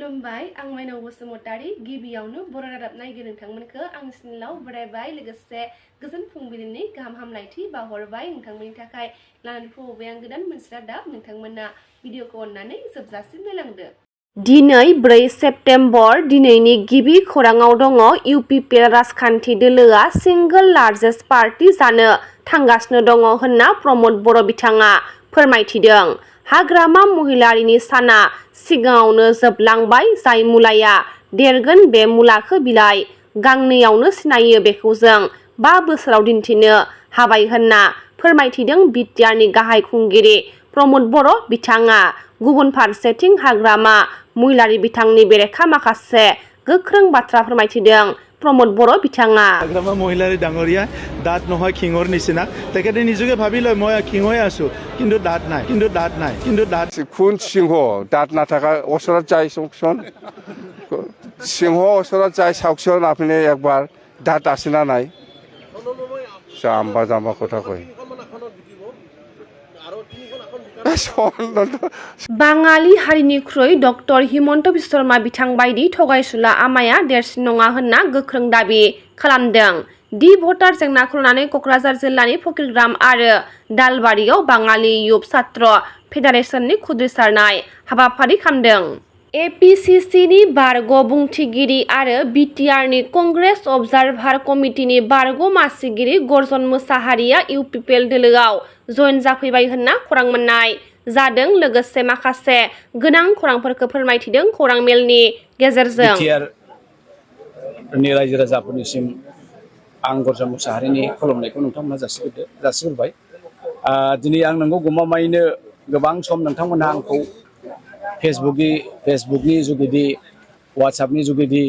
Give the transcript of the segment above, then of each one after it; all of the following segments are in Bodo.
खुलुमबाय आं माइनाव बसुमतारी गिबियावनो बर' रादाब नायगिरि नोंथांमोनखौ आंनि चेनेलाव बरायबाय लोगोसे गोजोन फुंबिलिनि गाहाम हामलायथि बावहरबाय नोंथांमोननि थाखाय लानानै फैबाय आं गोदान मोनसे रादाब नोंथांमोना भिडिअखौ अननानै जोबजासिम नायलांदो। दिनै 4 सेप्तेम्बर दिनैनि गिबि खौराङाव दङ इउपिपिएल राजखान्थि दोलोआ सिंगल लार्जेस्ट पार्टी जानो थांगासिनो दङ होनना प्रमद बर' बिथाङा फोरमायथिदों। हाग्रामा महिलारिनि साना सिगाङावनो जोबलांबाय जाय मुलाया देरगोन बे मुलाखौ बिलाइ गांनैयावनो सिनायो बेखौ जों 5 बोसोराव दिन्थिनो हाबाय होनना फोरमायथिदों बिटिआरनि गाहाय खुंगिरि प्रमद बर' बिथाङा। गुबुन फारसेथिं हाग्रामा महिलारि बिथांनि बेरेखा माखासे गोख्रों बाथ्रा फोरमायथिदों प्रमद बर' बिथाङा। हाग्रामा महिलारि डाঙरिया दाঁত নহয় খিঙৰ নিচিনা তেখেতে নিজকে ভাবি লয় মই খিং হৈ আছো কিন্তু দাঁত নাই কোন সিংহ দাঁত নাথাকা ওচৰত যাই চাওকচোন সিংহ ওচৰত যাই চাওকচোন আপুনি একবাৰ দাঁত আছে না নাই জাম্বা কথা কয়। बाङालि हारिनिख्रुइ डक्टर हिमन्त बिश्व शर्मा बिथां बायदि थगायसुला आमाया देरसिन नङा होनना गोख्रों दाबि खालामदों। दि भटार जेंनाखौ लानानै क'क्राझार जिल्लानि फकिरग्राम आरो दालबारियाव बाङालि युथ छात्र फेडारेशननि खुद्रिसारनाय हाबाफारि खालामदों। एपिसिसिनि बारग' बुंथिगिरि आरो बिटिआरनि कंग्रेस अबजारभार कमिटिनि बारग' मासिगिरि गर्जन मोसाहारिया इउपिपिएल दोलोआव जयेन जाफैबाय होनना खौरां मोननाय जादों। लोगोसे माखासे गोनां खौरांफोरखौ फोरमायथिदों खौरां मेलनि गेजेरजों। बिटिआरनि रायजो राजाफोरनिसिम आं गर्जन मोसाहारिनि खुलुमनायखौ नोंथांमोनहा जासिहरबाय। दिनै आं नोंखौ गमामायैनो गोबां सम नोंथांमोनहा आंखौ फेसबुकनि जुगेदि वाट्सएपनि जुगेदि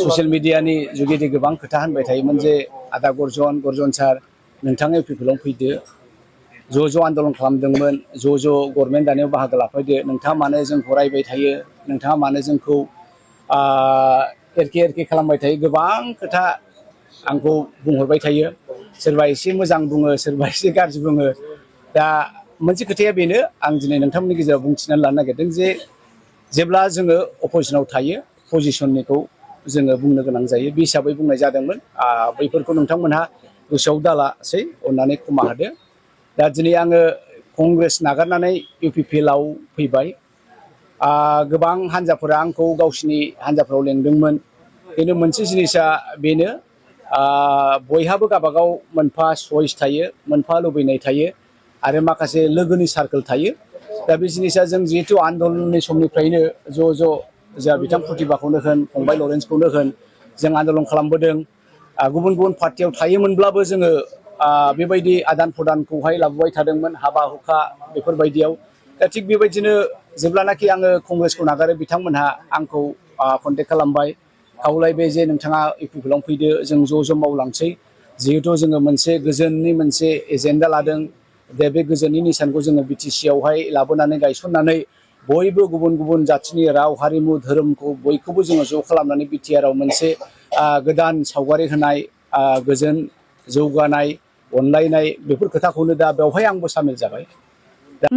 ससियेल मिडियानि जुगेदि गोबां खोथा होनबाय थायोमोन जे आदा गर्जन सार नोंथाङा इउपिपिएलआव फैदो ज' आन्दलन खालामदोंमोन ज' गभर्नमेन्ट दानायाव बाहागो लाफैदो नोंथाङा मानो जोंखौ रायबाय थायो नोंथाङा मानो जोंखौ एरखे खालामबाय थायो गोबां खोथा आंखौ बुंहरबाय थायो सोरबा एसे मोजां बुङो सोरबा एसे गाज्रि बुङो। दा मोनसे खोथाया बेनो आं दिनै नोंथांमोननि गेजेराव बुंथिनानै लानो नागिरदों जे जेब्ला जोङो अपोजिशनाव थायो पजिशननिखौ जोङो बुंनो गोनां जायो बे हिसाबै बुंनाय जादोंमोन। बैफोरखौ नोंथांमोनहा गोसोआव दालासै अननानै क्षमा होदो। दा दिनै आङो कंग्रेस नागारनानै इउपिपिएलआव फैबाय। गोबां हान्जाफोरा आंखौ गावसिनि हान्जाफोराव लेंदोंमोन खिन्थु मोनसे जिनिसा बेनो बयहाबो गावबागाव मोनफा चइस थायो मोनफा लुबैनाय थायो आरो माखासे लोगोनि सार्कोल थायो। दा बे जिनिसा जों जिहेतु आन्दलननि समनिफ्रायनो ज' जोंहा बिथां प्रतिभाखौनो होन फंबाय लरेन्सखौनो होन जों आन्दलन खालामबोदों। गुबुन पार्टियाव थायोमोनब्लाबो जोङो बेबायदि आदान प्रदानखौहाय लाबोबाय थादोंमोन हाबा हुखा बेफोरबायदियाव। दा थिग बेबायदिनो जेब्लानाखि आङो कंग्रेसखौ नागारो बिथांमोनहा आंखौ कन्टेक्ट खालामबाय खावलायबाय जे नोंथाङा इउपिपिएलआव फैदो जों ज' मावलांसै जिहेथु जोङो मोनसे गोजोननि मोनसे एजेन्डा लादों। दा बे गोजोननि निसानखौ जोङो बिटिसिआवहाय लाबोनानै गायसननानै बयबो गुबुन जाथिनि राव हारिमु धोरोमखौ बयखौबो जोङो ज' खालामनानै बिटिआरआव मोनसे गोदान सावगारि होनाय गोजोन जौगानाय अनलायनाय बेफोर खोथाखौनो दा बेवहाय आंबो सामिल जाबाय।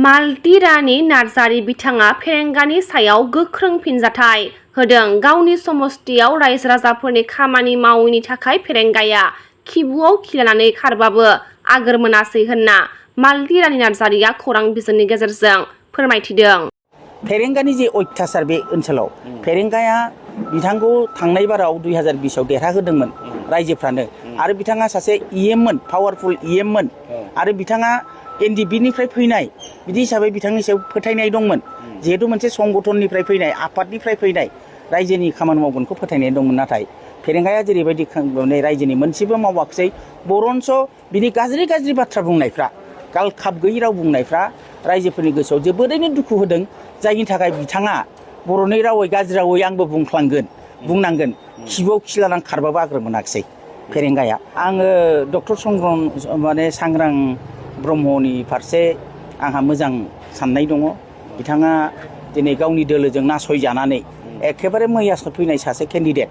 मालती रानी नार्जारी बिथाङा फेरेंगानि सायाव गोख्रों फिनजाथाय होदों। गावनि समस्तियाव रायजो राजाफोरनि खामानि मावैनि थाखाय फेरेंगाया खिबुआव खिलानानै खारबाबो आगोर मोनासै होनना मालती रानी नार्जारीया खौरां बिजोंनि गेजेरजों फोरमायथिदों। फेरेंगानि जे अत्याचार बे ओनसोलाव फेरेंगाया बिथांखौ थांनाय बाराव 2020आव देरहाहोदोंमोन रायजोफ्रानो आरो बिथाङा सासे इएममोन पावारफुल इएममोन आरो बिथाङा एनडिपिनिफ्राय फैनाय बिदि हिसाबै बिथांनि सायाव फोथायनाय दंमोन जिहेतु मोनसे संगठननिफ्राय फैनाय आफादनिफ्राय फैनाय रायजोनि खामानि मावगोनखौ फोथायनाय दंमोन। नाथाय फेरेंगाया जेरैबायदि रायजोनि मोनसेबो मावाखिसै बरन्स बिनि गाज्रि बाथ्रा बुंनायफ्रा गालखाब गैयै राव बुंनायफ्रा रायजोफोरनि गोसोआव जोबोरैनो दुखु होदों जायनि थाखाय बिथाङा बर'नि रावै गाज्रि रावै आंबो बुंनांगोन खिबुआव खिलानानै खारबाबो आग्रह मोनाखिसै फेरेंगाया। आङो डक्टर सांग्रां ब्रह्मनि फारसे आंहा मोजां साननाय दङ। बिथाङा दिनै गावनि दोलोजों नासयजानानै एखेबारे मैया फैनाय सासे केन्डिडेट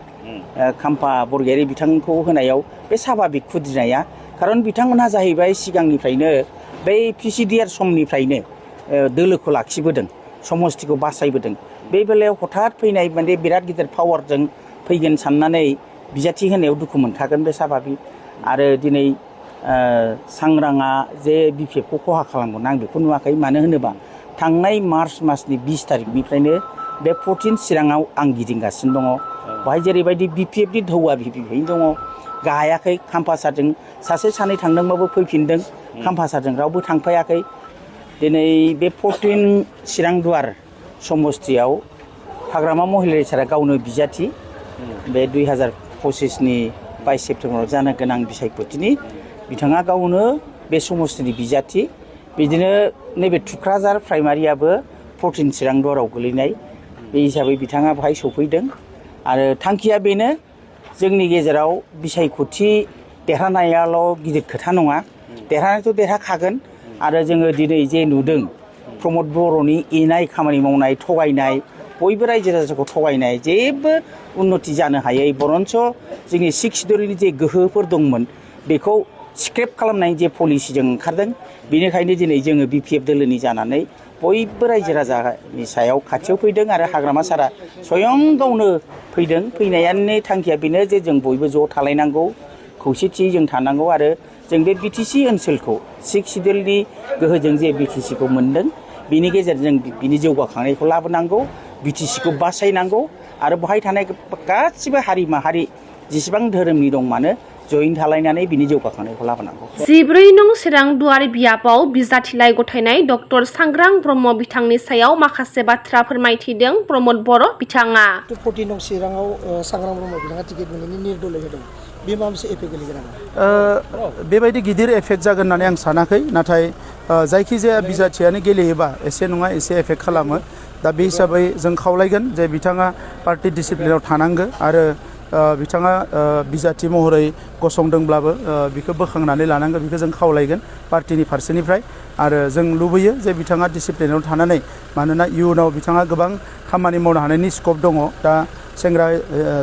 खाम्फा बरगयारि बिथांखौ होनायाव बे साभाबिक खुद्रिनाया खारन बिथांमोनहा जाहैबाय सिगांनिफ्रायनो बै पिसिडिआर समनिफ्रायनो दोलोखौ लाखिबोदों समस्तिखौ बासायबोदों बे बेलायाव हठात फैनाय माने बिराद गिदिर पावारजों फैगोन साननानै बिजाथि होनायाव दुखु मोनखागोन बे साभाबिक आरो दिनै सांग्राङा जे बिपिएफखौ खहा खालामगोन आं बेखौ नुवाखै मानो होनोबा थांनाय मार्च मासनि 20 तारिखनिफ्रायनो बे 14 चिराङाव आं गिदिंगासिनो दङ बेहाय जेरैबायदि बिपिएफनि धौआ बिपिएफैनो दङ गायाखै खाम्फासारजों सासे सानै थांदोंबाबो फैफिनदों खाम्फासारजों रावबो थांफायाखै दिनै बे 14 चिरां दुवार समस्तियाव हाग्रामा महिलारि सारा गावनो बिजाथि बे 2025नि 22 सेप्तेम्बराव जानो गोनां बिसायख'थिनि बिथाङा गावनो बे समस्तिनि बिजाथि बिदिनो नैबे क'क्राझार प्राइमारियाबो 14 चिरां दुवाराव गोलैनाय बे हिसाबै बिथाङा बेहाय सफैदों आरो थांखिया बेनो जोंनि गेजेराव बिसायख'थि देरहानायाल' गिदिर खोथा नङा देरहानायाथ' देरहाखागोन आरो जोङो दिनै जे नुदों प्रमद बर'नि इनाय खामानि मावनाय थगायनाय बयबो रायजो राजाखौ थगायनाय जेबो उन्नति जानो हायै बरन्स जोंनि सिक्स शिड्युलनि जे गोहोफोर दंमोन बेखौ स्क्रेप खालामनायनि जे पलिसिजों ओंखारदों बेनिखायनो दिनै जोङो बिपिएफ दोलोनि जानानै बयबो रायजो राजानि सायाव खाथियाव फैदों आरो हाग्रामा सारा स्वयं गावनो फैदों फैनायानो थांखिया बेनो जे जों बयबो ज' थालायनांगौ खौसेथियै जों थानांगौ आरो जों बे बिटिसि ओनसोलखौ सिक्स शिड्युलनि गोहोजों जे बिटिसिखौ मोन्दों बिनि गेजेरजों बिनि जौगाखांनायखौ लाबोनांगौ बिटिसिखौ बासायनांगौ आरो बेहाय थानाय गासिबो हारि माहारि जेसेबां धोरोमनि दं मानो जयेन थालायनानै बिनि जौगाखांनायखौ लाबोनांगौ 14 नं चिरां दुवार बियाबाव बिजाथिलाइ गथायनाय डक्टर सांग्रां ब्रह्म बिथांनि सायाव माखासे बाथ्रा फोरमायथिदों प्रमद बर' बिथाङा 14 नं चिराङाव सांग्रां ब्रह्म बिथाङा टिकेट मोननायनि निर्दलय होदों बे माबा मोनसे एफेक्ट गोलैगोन नामा बेबायदि गिदिर एफेक्ट जागोन होननानै आं सानाखै नाथाय जायखिजाया बिजाथियानो गेलेयोबा एसे नङा एसे एफेक्ट खालामो दा बे हिसाबै जों खावलायगोन जे बिथाङा पार्टि डिसिप्लिनाव थानांगो आरो बिथाङा बिजाथि महरै गसंदोंब्लाबो बिखौ बोखांनानै लानांगौ बिखौ जों खावलायगोन पार्टिनि फारसेनिफ्राय आरो जों लुबैयो जे बिथाङा डिसिप्लिनाव थानानै मानोना इयुनाव बिथाङा गोबां खामानि मावनो हानायनि स्कप दङ दा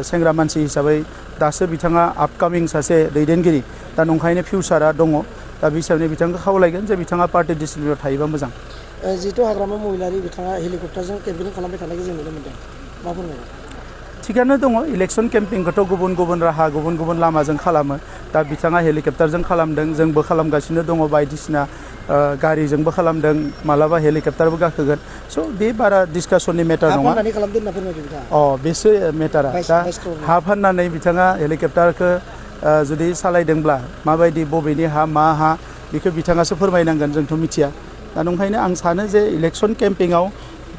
सेंग्रा मानसि हिसाबै दासो बिथाङा आपकामिं सासे दैदेनगिरि दा नंखायनो फिउचारा दङ दा बे हिसाबै बिथांखौ खावलायगोन जे बिथाङा पार्टि डिसिप्लिनाव थायोबा मोजां जिहेतु हाग्रामा महिलारि बिथाङा हेलिकप्टारजों केम्पेनिं खालामबाय थानायखौ जों नुनो मोन्दों मा फोरमायगोन थिगानो दङ इलेक्सन केम्पिंखौथ' गुबुन गुबुन राहा गुबुन गुबुन लामाजों खालामो दा बिथाङा हेलिकप्टारजों खालामदों जोंबो खालामगासिनो दङ बायदिसिना गारिजोंबो खालामदों मालाबा हेलिकप्टारबो गाखोगोन स' बे बारा डिसकासननि मेटार नङा बेसो मेटारा दा हा फाननानै बिथाङा हेलिकप्टारखौ जुदि सालायदोंब्ला माबायदि बबेनि हा मा हा बेखौ बिथाङासो फोरमायनांगोन जोंथ' मिथिया दा नंखायनो आं सानो जे इलेक्सन केम्पिंआव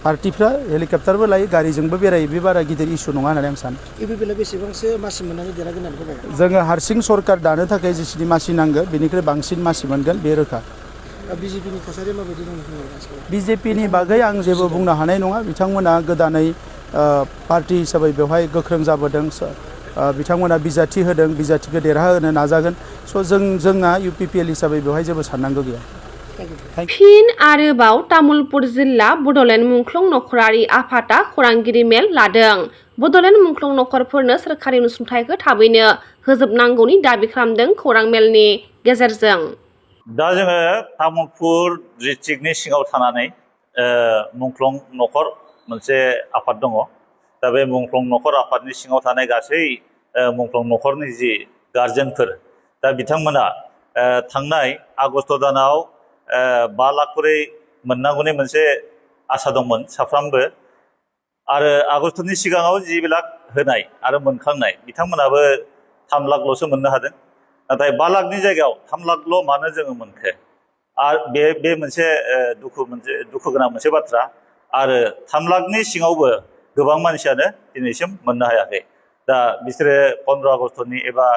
पार्टिफ्रा हेलिकप्टारबो लायो गारिजोंबो बेरायो बे बारा गिदिर इस्यु नङा होननानै आं सानो इउपिपिएलआ बेसेबांसो मासि मोननानै देरहागोन होननानै फोरमायगोन जोङो हारसिं सरकार दानो थाखाय जेसेनि मासि नांगौ बेनिख्रुइ बांसिन मासि मोनगोन बे रोखा बिजेपिनि थासारिया माबायदि दं बिजेपिनि बागै आं जेबो बुंनो हानाय नङा बिथांमोना गोदानै पार्टि हिसाबै बेवहाय गोख्रों जाबोदों बिथांमोना बिजाथि होदों बिजाथिखौ देरहाहोनो नाजागोन स' जोंहा इउपिपिएल हिसाबै बेवहाय जेबो साननांगौ गैया फिन आरोबाव तामुलपुर जिल्ला बड'लेण्ड मुंख्लं नखरारि आफादा खौरांगिरि मेल लादों बड'लेण्ड मुंख्लं नखरफोरनो सोरखारि अनसुंथाइखौ थाबैनो होजोबनांगौनि दाबि खालामदों खौरां मेलनि गेजेरजों दा जोङो तामुलपुर डिस्ट्रिक्टनि सिङाव थानानै मुंख्लं नखर मोनसे आफाद दङ दा बे मुंख्लं नखर आफादनि सिङाव थानाय गासै मुंख्लं नखरनि जि गार्जेनफोर दा बिथांमोना थांनाय आगस्ट दानाव 5 लाख खरै मोननांगौनि मोनसे आसा दंमोन साफ्रोमबो आरो आगस्टनि सिगाङाव 10 लाख होनाय आरो मोनखांनाय बिथांमोनाबो 3 लाखल'सो मोननो हादों नाथाय 5 लाखनि जायगायाव 3 लाखल' मानो जोङो मोनखो आरो बे मोनसे दुखु गोनां मोनसे बाथ्रा आरो 3 लाखनि सिङावबो गोबां मानसियानो दिनैसिम मोननो हायाखै दा बिसोरो 15 आगस्टनि एबा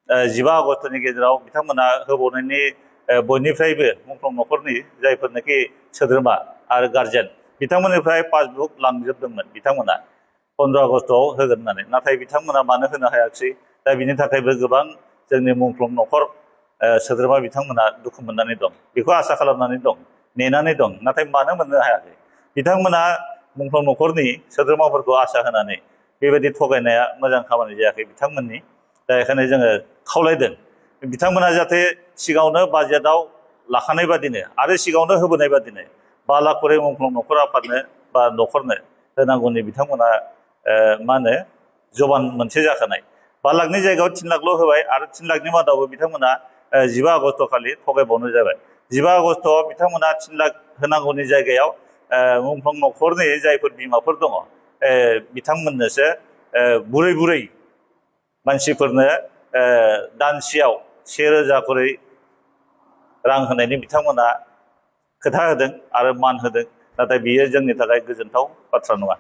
15 आगस्टनि गेजेराव बिथांमोना होबावनायनि बयनिफ्रायबो मुंख्लं नखरनि जायफोरनाखि सोद्रोमा आरो गार्जेन बिथांमोननिफ्राय पासबुक लांजोबदोंमोन बिथांमोना 15 आगस्टआव होगोन होननानै नाथाय बिथांमोना मानो होनो हायाखिसै दा बिनि थाखायबो गोबां जोंनि मुंख्लं नखर सोद्रोमा बिथांमोना दुखु मोननानै दं बेखौ आसा खालामनानै दं नेनानै दं नाथाय मानो मोननो हायाखै बिथांमोना मुंख्लं नखरनि सोद्रोमाफोरखौ आसा होनानै बेबायदि थगायनाया मोजां खामानि जायाखै बिथांमोननि दा बेखायनो जोङो खावलायदों बिथांमोना जाहाथे सिगाङावनो बाजेटआव लाखानाय बादिनो आरो सिगाङावनो होबोनाय बादिनो 5 लाख करि मुंख्लं नखर आफादनो बा नखरनो होनांगौनि बिथांमोना मा होनो जबान मोनसे जाखानाय 5 लाखनि जायगायाव 3 लाखल' होबाय आरो 3 लाखनि मादावबो बिथांमोना 15 आगस्ट खालि थगायबावनो जाबाय 15 आगस्टआव बिथांमोना 3 लाख होनांगौनि जायगायाव मुंख्लं नखरनि जायफोर बिमाफोर दङ बिथांमोननोसो बुरै मानसिफोरनो दानसेयाव 1000 करि रां होनायनि बिथांमोना खोथा होदों आरो मान होदों नाथाय बियो जोंनि थाखाय गोजोनथाव बाथ्रा नङा।